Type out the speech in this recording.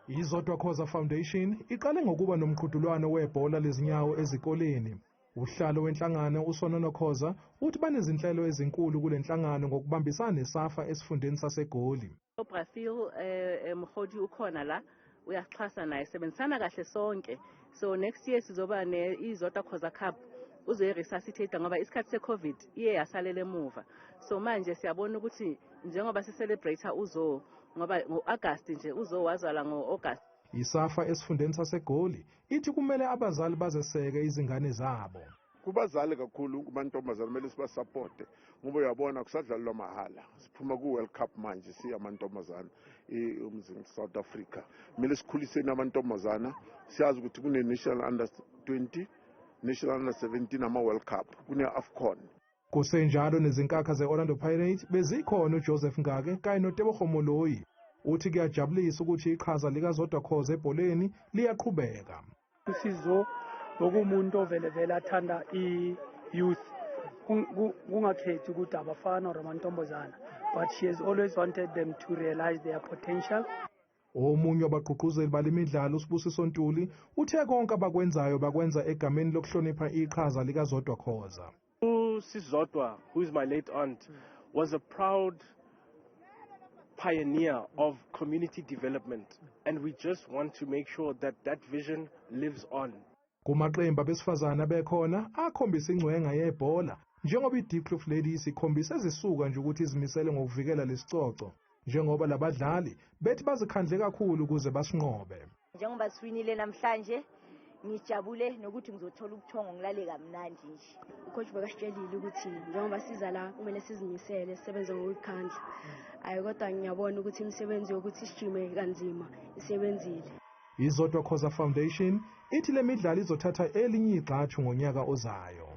IZodwa Khoza Foundation iqale ngokuba nomqhudelwano webhola lezinyawo ezikoleni. Usihlalo wenhlangano uSonono Khoza uthi banezinhlelo ezinkulu kule nhlangano ngokubambisana neSAFA esifundeni saseGoli. UBrazil Mkhodi ukhona la, uyaxhasa naye, sebenzisana kahle sonke. So next year sizoba ne-iZodwa Khoza Cup, uzoyi-resuscitate ngoba isikhathi se-COVID iye yasalela emuva. So manje siyabona ukuthi njengoba si-celebrate uzo ngoba ngo-August nje, uzo wazalwa ngo-August. ISAFA esifundeni saseGoli ithi kumele abazali bazeseke izingane zabo. Kubazali kakhulu, kumantombazane kumele sibasapote ngoba uyabona kusadlalelwa mahhala. Siphuma ku-World Cup manje siya amantombazana umzini South Africa. Kumele sikhuliseni amantombazana, siyazi ukuthi kune-national under 20, national under 17, ama-World Cup, kune-AFCON. Kusenjalo nezinkakha ze-Orlando Pirates bezikhona, uJoseph Ngake kanye noTebogo Moloi. Uthi kuyajabulisa ukuthi iqhaza likaZodwa Khoza ebholeni liyaqhubeka. Usizo ngokumuntu ovele vele athanda i-youth, kungakhethi ukuthi abafana or amantombazana, but she has always wanted them to realize their potential. Omunye wabagqugquzeli balemidlalo, uSibusiso Ntuli, uthe konke abakwenzayo bakwenza egameni lokuhlonipha iqhaza likaZodwa Khoza. Usis'Zodwa, who is my late aunt, was a proud pioneer of community development, and we just want to make sure that that vision lives on. Kumaqembu abesifazane abekhona akhombisa ingcwenga yebhola, njengoba i-Diepkloof Ladies ikhombisa ezisuka nje ukuthi izimisele ngokuvikela lesicoco, njengoba labadlali bethi bazikhandle kakhulu ukuze basinqobe. Njengoba siwinile namhlanje, ngijabule nokuthi ngizothola ubuthongo, ngilale kamnandi nje. Ucoach bekasitshelile ukuthi njengoba siza la kumele sizimisele, sisebenze ngokuzikhandla. Ayi, kodwa ngiyabona ukuthi imisebenzi yokuthi sijime kanzima isebenzile. IZodwa Khoza Foundation ithi le midlalo izothatha elinye igxathu ngonyaka ozayo.